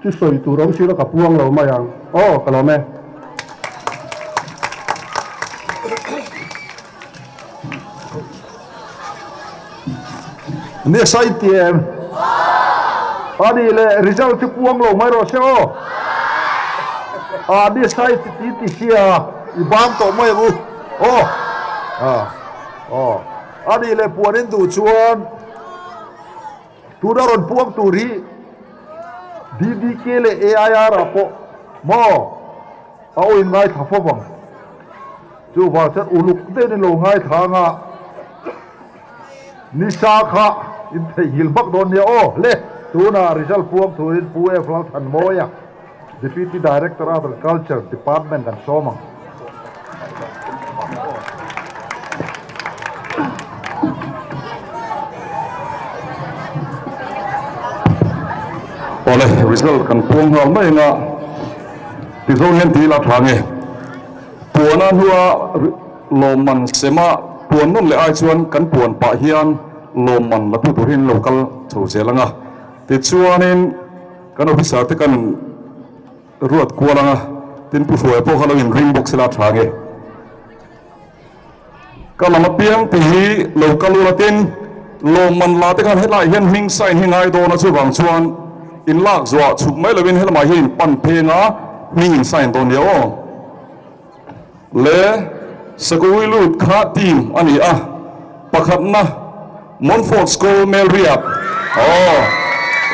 chu sawi tur awm silo ka puang lo mai ang aw ka lawm e.
Nia sai ti em? A nih leh result chu puang lo mai rawh se aw. A nia sai ti ti ti sia i bang tawh mai ang u aw. A aw a nih leh puan in duh chuan tuna rawn puang tur hi DDK leh AIR ah pawh maw a aw in ngaithla fo vang. Chuvang chuan uluk deuhin in lo ngaithla anga nisa kha in theihnghilh bak dawn nia aw. Le, tunah result puang turin Pu F Lalthanmawia, Deputy Director Agriculture Department kan sawm ang.
Awle, result kan puang nghal mai anga tizawng hian ti ila tha nge. Puana hnua lawmman sema puan nawn leh ai chuan kan puan pah hian lawmman la tu tur hi an lo kal chho zel ang a. Tichuanin kan officer te kan ruat kual ang a, tin Pu Hruaia pawh kha lo inring bawk sela a tha nge. Ka lam apiang tih hi lo kal ula tin lawmman la te khan helaiah hian hming sign hi ngai dawn a chuvang chuan in lak zuah chhuk mai lovin helamah hian in pan pheng a hming in sign dawn nia aw. Le Sakawui lut kha team a ni a pakhatna Montfort School Melriat aw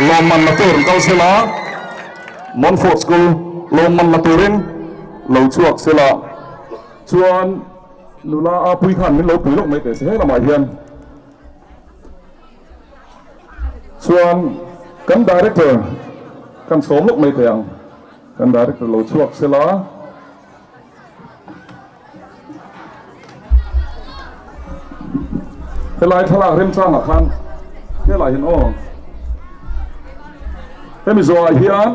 lawmman la tur an kal sela Montfort School lawmman la turin lo chhuak sela. Chuan nula a pui khan min lo pui lawk mai teh se he lamah hian chuan kan director kan sawm lawk mai teh ang kan director lo chhuak sela helai thlalak remchangah khan helai hian aw hemi zawhah hian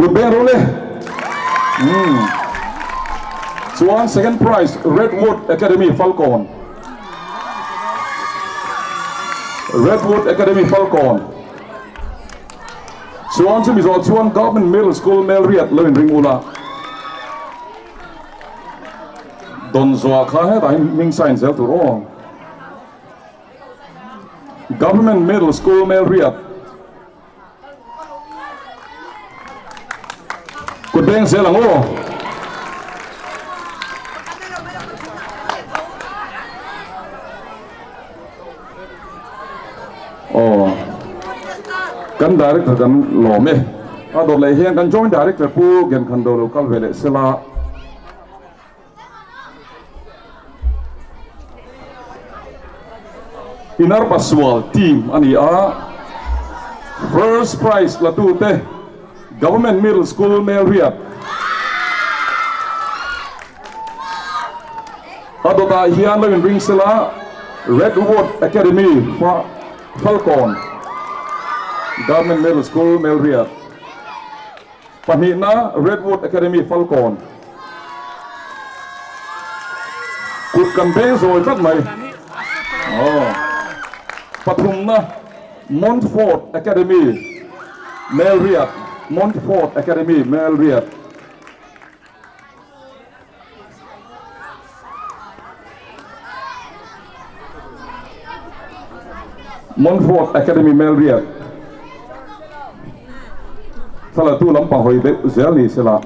Kut beng rawh le. Umm. Chuan second prize Redwood Academy Falkawn. Redwood Academy Falkawn. Chuan chumi zawh chuan Government Middle School Melriat lo inring ula. Don zawh kha hetah hian hming sign zel tur aw. Government Middle School Melriat. Kut beng zel ang aw. Aw. Kan director kan lawm e. A dawt leh hian kan joint director Pu Genkhan Do lo kal ve leh sela. Inar Pasual team a ni a, first prize la tute Government Middle School Melriat. A dawtah hian lo inring sela Redwood Academy Falkawn Government Middle School Melriat. Pahnihna Redwood Academy Falkawn kut kan beng zawi tlat mai. Aw. Pathumna Montfort Academy Melriat Montfort Academy Melriat. Montfort Academy Melriat thlalatu lampang hawi deuh zel ni sela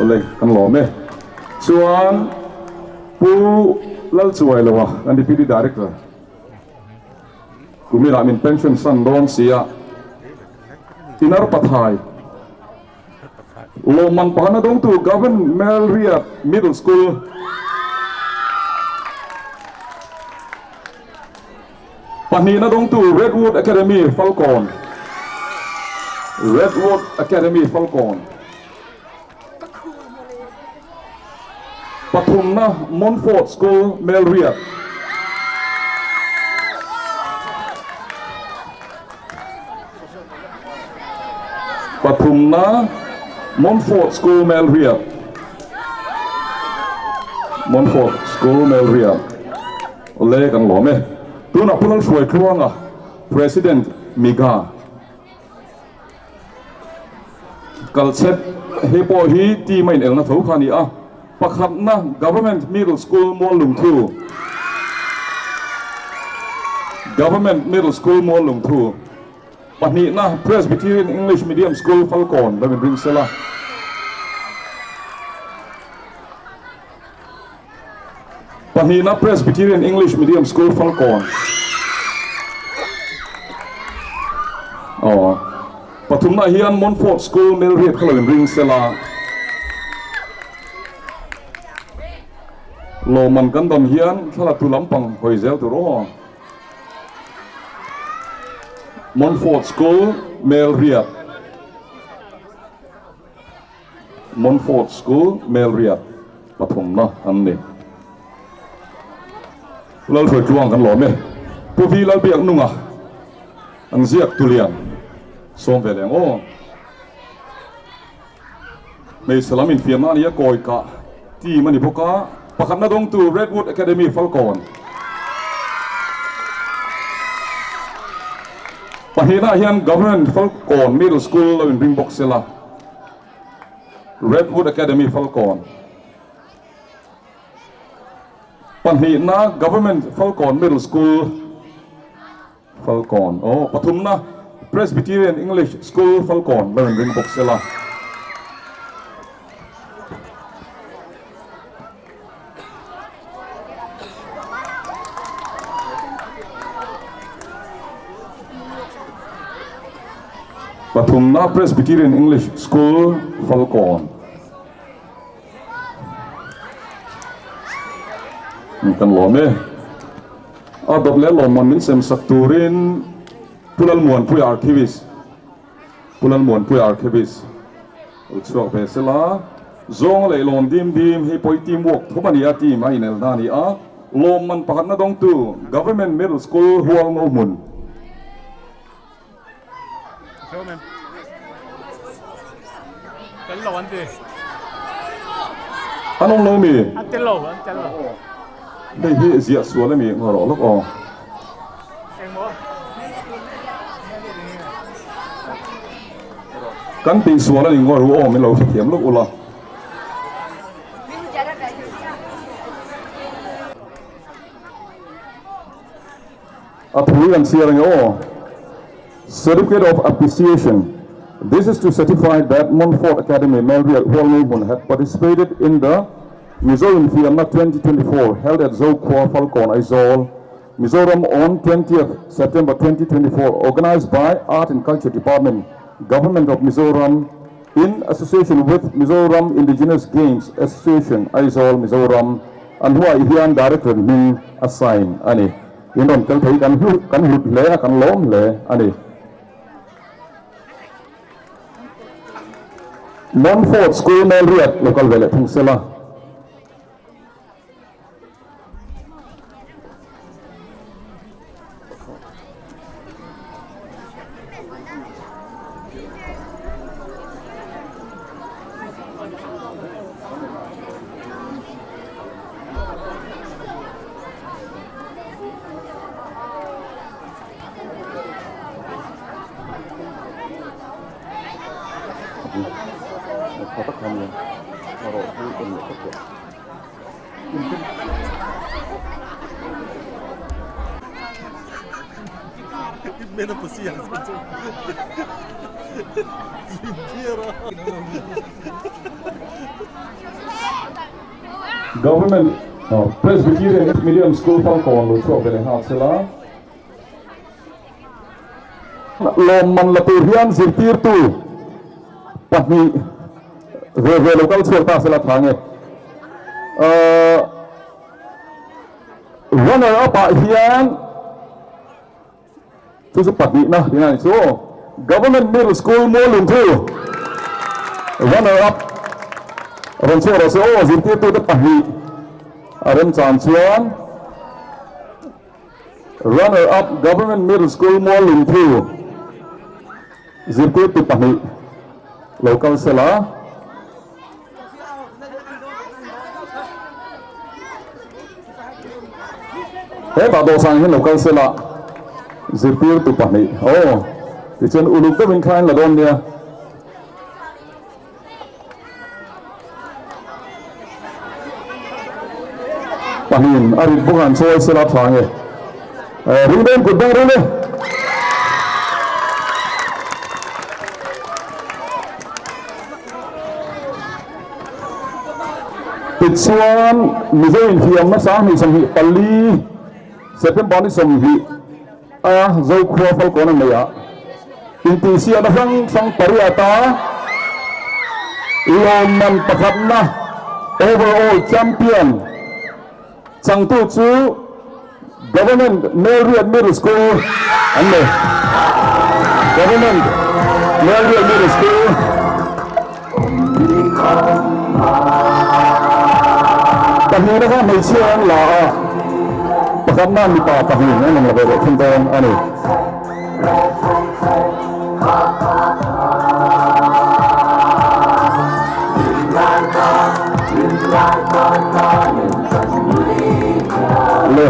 awle kan lawm e chuan Pu Lalchuailoa kan Deputy Director. Kuminah min pension san dawn sia. Inar Pathai lawmman pakhatna dawngtu Government Melriat Middle School Pahnihna dawngtu Redwood Academy Falkawn Redwood Academy Falkawn Pathumna Montfort School Melriat. Pathumna Montfort School Melriat. Montfort School Melriat. Awle kan lawm e. Tunah Pu Lalhruaitluanga President Miga. Kalchhet hei pawh hi team a inelna tho kha a ni a, pakhatna Government Middle School Muallungthu, Government Middle School Muallungthu, pahnihna Presbyterian English Medium School Falkawn lo inring sela. Pahnihna Presbyterian English Medium School Falkawn. Aw. Pathumna hian Montfort School Melriat kha lo inring sela. Lawmman kan dam hian thlalak tu lampang hawi zel tur aw. Montfort School Melriat. Montfort School, Melriat pathumna an ni. Lalhruai tluang kan lawm e. Pu Vi Lalbiaknunga an ziak tulian sawm ve leng aw. Hmeichhe lam infiamna a ni a, kawi kah team a ni bawk a. Pakhatna dawngtu Redwood Academy Falkawn. Pahnihna hian Government Falkawn Middle School lo inring bawk sela. Redwood Academy Falkawn. Pahnihna Government Falkawn Middle School Falkawn. Aw, pathumna Presbyterian English School Falkawn lo inring bawk sela. Pathumna Presbyterian English School Falkawn kan lawm e. A dawt leh lawmman min sem sak turin Pu Lalmuanpuia Archivist Pu Lalmuanpuia Archivist lo chhuak ve sela. Zawnga leh lawm dim dim hei pawh hi team work thum a ni a, team a inelna a ni a. Lawmman pakhatna dawngtu Government Middle School Hualngo hmun. An awm lo mi? Hei hi ziah sual a mi ngaw rawh lawk aw. Kan tih sual a ni ngaw ru aw min lo hrethiam lawk ula. A thu an chhiar ang e aw. Certificate of Appreciation This is to certify that Montfort Academy Melriat Hualngohmun had participated in the Mizo Infiamna 2024 held at Zokhua Falkawn Aizawl, Mizoram on 20th September 2024 organised by Art and Culture Department, Government of Mizoram in association with Mizoram Indigenous Games Association, Aizawl, Mizoram. An hnuaiah hian Director hming a sign a ni. In rawn tel thei kan hlu kan hlut hle a, kan lawm hle a ni. Montfort School Melriat lo kal ve leh thung sela. Government Presbyterian Medium School Falkawn lo chhuak ve leh nghal sela. Lawmman la tur hian zirtirtu pahnih ve ve lo kal chhuak ta sela tha nge. Runner up ah hian chu chu pahnihna tih a ni chu Government Middle School Mualungthu runner up rawn chhuak rawh se aw zirtirtute pahnih a remchang chuan Runner up Government Middle School Mualungthu zirtirtu pahnih lo kal sela. Hetah dawhsan hian lo kal sela zirtirtu pahnih aw tichuan uluk deuhin kha in la dawn nia. Pahnin a rit bawk an chawi sela tha nge. Ring dawn kut bang ring e. Tichuan Mizo infiamna 2024 September ni 20 a Zokhua Falkawn a nei a, intihsiahna hrang hrang pariat a lawmman pakhatna overall champion changtu chu Government Melriat Middle School an ni. Government Melriat Middle School. Pahnihna kha hmeichhia an la a, pakhatna mipa pahnih an rawn la ve leh thung dawn a ni. Le.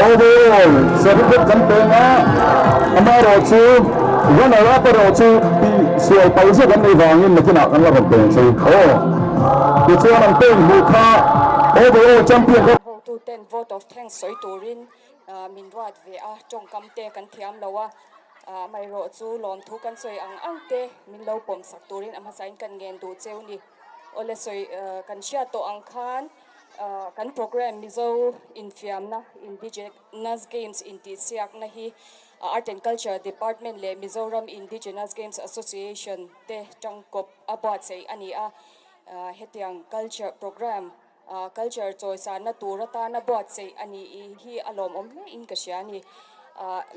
Overall certificate kan peng a, amaherawhchu runner up erawh chu tih sual palh zet an nih vangin nakinah kan la rawn peng chu. Aw. Tichuan an peng hmuh kha overall champion kha.
Hotuten vote of thanks sawi turin min ruat ve a, tawngkam te kan thiam lo a, amaherawh chu lawmthu kan sawi ang ang te min lo pawm sak turin a hmasain kan ngen duh cheu ni. Awle sawi kan hriat tawh ang khan kan program Mizo infiamna Indigenous Games intihsiakna hi Art and Culture Department leh Mizoram Indigenous Games Association te tangkawp a buatsaih a ni a. Hetiang culture program culture chawisanna tur atana buatsaih a ni hi a lawmawm hle in ka hria a ni.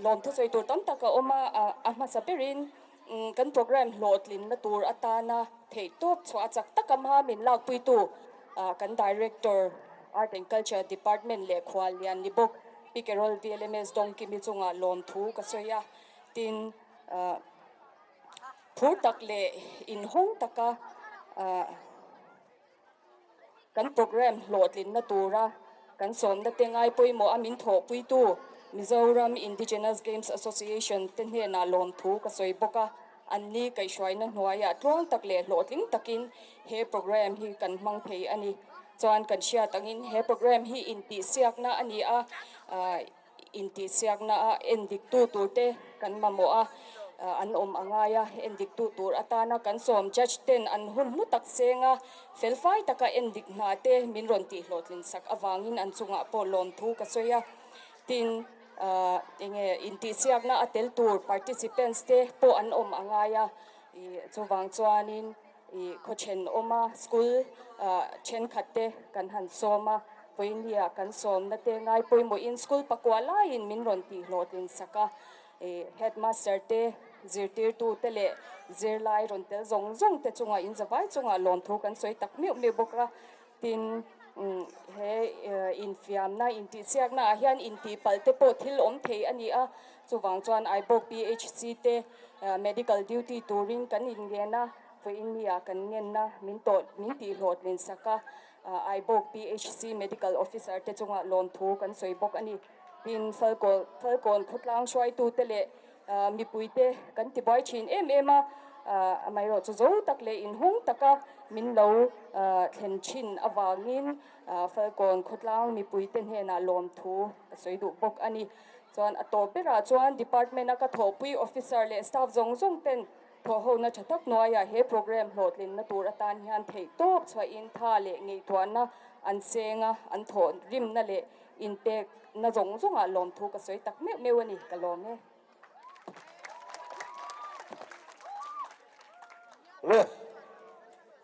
Lawmthu sawi tur tam tak a awm a, a hmasa berin Kan program hlawhtlinna tur atana theihtawp chhuah a chak tak ama min lakpuitu kan Director, Art and Culture Department leh Khuallian ni bawk Pi Carol VLMS Dawngkimi chungah lawmthu ka sawi a. Tin, phur tak leh inhawng taka Kan program hlawhtlinna tura kan sawmna te ngai pawimawh a min thawhpuitu Mizoram Indigenous Games Association te hnenah lawmthu ka sawi bawk a, anni kaihhruaina hnuaiah tluang tak leh hlawhtling takin he program hi kan hmang thei a ni. Chuan kan hriat angin he program hi intihsiakna a ni a, Intihsiakna a endiktu turte kan mamawh a, an awm a ngai a, endiktu tur atana kan sawm judge ten an hun hlu tak seng a, felfai taka endik hna te min rawn tihhlawhtlin sak avangin an chungah pawh lawmthu ka sawi a. Tin, enge intihsiakna a tel tur participants te pawh an awm a ngai a, chuvang chuanin I khaw thenawma school thenkhat te kan han sawm a, vawinia kan sawmna te ngai pawimawhin school pakua laiin min rawn tihhlawhtlin sak a, i headmaster te, zirtirtu te leh zirlai rawn tel zawng zawng te chungah in zavai chungah lawmthu kan sawi tak meuh meuh bawk a, tin he infiamna intihsiakna ah hian intihpalh te pawh thil awm thei a ni a, chuvang chuan Aibawk PHC te Medical duty turin kan inngen a, vawiin mi ah kan ngenna min tawh min tihhlawhtlin sak a, Aibawk PHC Medical Officer te chungah lawmthu kan sawi bawk a ni. Tin, Falkawn Falkawn khawtlang hruaitute leh mipuite kan tibuai thin em em a, amaherawhchu zo tak leh inhung taka min lo thlen thin avangin Falkawn khawtlang mipuite hnenah lawmthu ka sawi duh bawk a ni. Chuan a tawp berah chuan department a ka thawhpui officer leh staff zawng zawng ten thawhhona tha tak hnuaiah he program hlawhtlinna tur atan hian theihtawp chhuahin tha leh ngaihtuahna an seng a, an thawh rimna leh Inpekna zawng zawngah lawmthu ka sawi tak meuh meuh a ni, ka lawm e.
Le,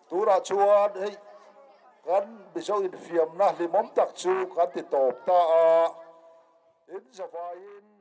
tunah chuan hei kan Mizo infiamna hlimawm tak chu kan ti tawp ta a, in zavaiin.